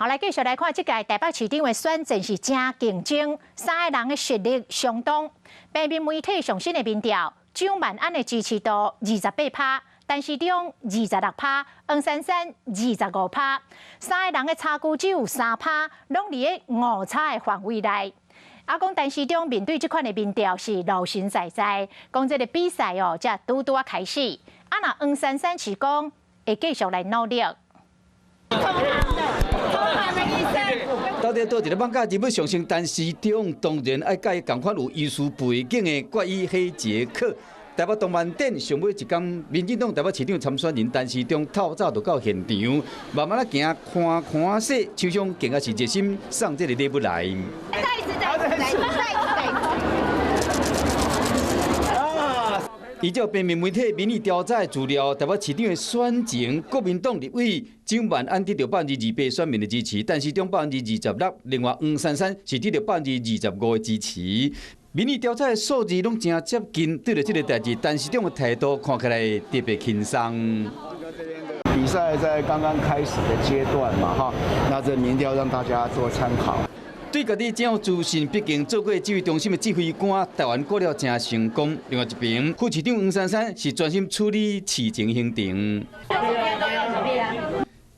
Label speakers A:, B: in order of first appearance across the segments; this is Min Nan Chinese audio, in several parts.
A: 好，來繼續來看這屆台北市長的選戰是誠競爭，三个人的實力相當。平面媒體上新的民調，蔣萬安的支持度28趴，陳時中26趴，黃珊珊25趴，三个人的差距只有3趴，攏佇个誤差的範圍內。啊，講陳時中面對這款的民調是老神在在，講這个比賽哦，才拄拄仔開始。啊，若黃珊珊是講會繼續來努力。
B: 到底佗一个艋舺人物上升陳時中，當然愛佮伊仝款有醫師背景的怪醫黑傑克。台北動漫展上尾一工，民進黨台北市長參選人陳時中透早就到現場，慢慢仔行，看看勢，手上更加是熱心送這个禮物來。
C: 再一次，再一次，再一次，再一次。
B: 依照平面媒體民意調查的資料，台北市長的選情，國民黨立委蔣萬安得著28%選民的支持，陳時中26%，另外黃珊珊是得著25%的支持。民意調查的數字攏誠接近，對著這个代誌，陳時中的態度看起來特別輕鬆。
D: 比賽在剛剛開始的階段嘛，哈，那這民調讓大家做參考。
B: 對家己誠有自信，畢竟做過指揮中心的指揮官，台灣過了誠成功。另外一邊，副市長黃珊珊是專心處理市政行程。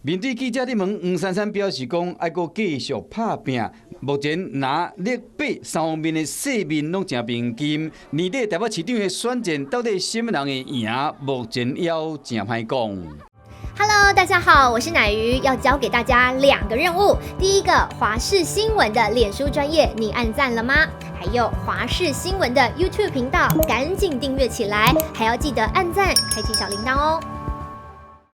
B: 面對記者的問，黃珊珊表示講，愛閣繼續拍拚。目前藍綠白三方面的勢面攏誠平均。年底台北市長的選戰，到底啥物人會贏？目前猶誠歹講。
E: Hello，大家好，我是乃瑜，要交給大家兩個任務。第一個，華視新聞的臉書專頁，你按讚了嗎？還有華視新聞的 YouTube 頻道，趕緊訂閱起來，還要記得按讚，開啟小鈴鐺哦。